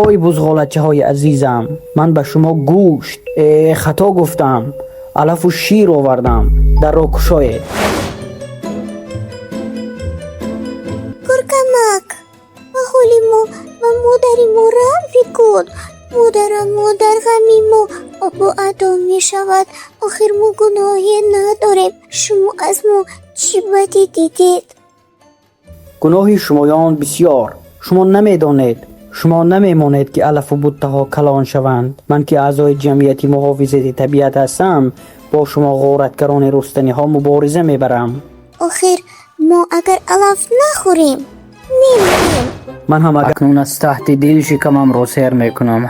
Ой, бузғолачаҳои азизам, ман ба шумо гӯшт, э, хато гуфтам, алафу шир овардам. Дарро кушоед. Гургамак, ба ҳоли мо ва модари мо раҳм бикун. Модарам, модар, ғами мо обу адо мешавад. Охир мо гуноҳе надорем. Шумо аз мо чӣ бадӣ дидед? Гуноҳи шумоён бисьёр. Шумо намедонед, шумо намемонед, ки алафу буттаҳо калон шаванд. Ман, ки аъзои ҷамъияти муҳофизати табиат ҳастам, бо шумо ғоратгарони рустаниҳо мубориза мебарам. Охир мо агар алаф нахӯрем, мемирем. Ман ҳам акнун аз таҳти дил шикамамро сер мекунам.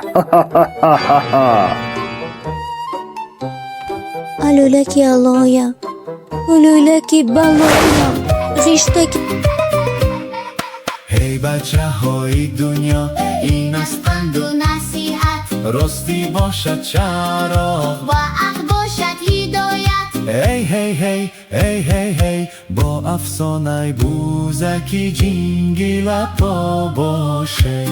Алӯлаки алоям, ҳулӯлаки балоям, ғиштаки. Эй бачаҳои дунё, ин аст панду насиҳат. Ростӣ бошад чароғ ва ҳақ бошад ҳидоят. Эй ҳей ҳей, эй ҳей ҳей, бо афсонаи бузаки ҷингилапо бошед.